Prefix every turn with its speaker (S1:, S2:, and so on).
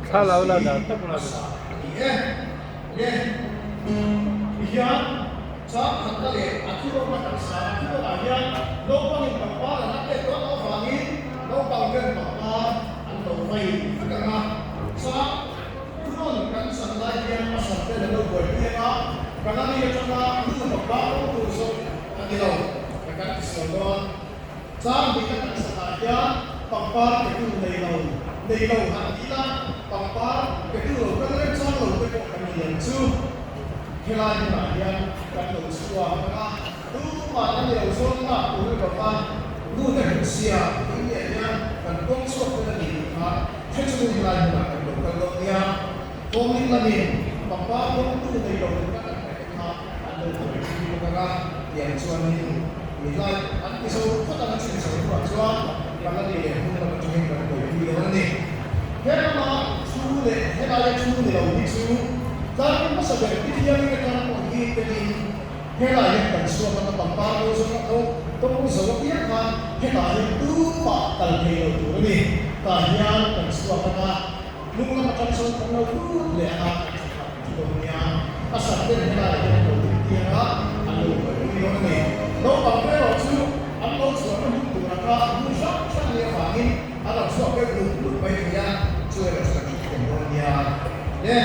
S1: Kan hmasa a ni e. Le, tihian chang khatna leh a thurawna kan sa a thurawnah hian naupangin pangpar an la pek dawn loh avangin naupang ten pangpar an lo vai vek ang a. Chang thurawn kan chan lai hian a hran ten an lo buaipui ang a, Kanani atanga nu pangpar awm tur zawk a ni lo, ka kan ti sual dawn. Chang hnihna kan sakah hian pangpar petu nei lo, nei lo han ti ila, pangpar petu lo kan remchang lo te pawh kan ni ang chu. Helai hmunah hian kan lo chhuak ang a, tumah kan ni lo zawn lak tur emaw kha nu te hmuhsia tih niah hian kan kawng chhuak ten a ni tih kha hre chungin helai hmunah kan lo kal dawn nia. Kawngin lamin pangpar kawngtu nei lo tura kan ngaih te kha an lo buaipui bawk ang a, tiang chuanin mi hlai an ti zo phawt ang a chin zo hnuah chuan Palani leh hmun lam atangin kan buaipui dawn a ni. He lama thu leh helaia thu ni lo hi chu tlarni hmasa ber pi thiangin atang pawh hi telin helai hian kan chhuak ang a, pangpar bo zawng a tho tawng zo apiang khan hetah hian tumah kal thei lo tur a ni. Tah hian kan chhuak ang a. Hnung lam atang chuan kan lo lut leh ang a, kan tha kha kan thi dawn nia. A sat ten helaiah hian an lo ding tiang a, an lo buaipui dawn a ni. Naupang te erawh chu an lo chhuahna hmun tur anga hmun hrang hrang a nih avangin an rawn chhuak deuh lut lut mai thei a, chu erawh chu kan hre thiam dawn nia. Le.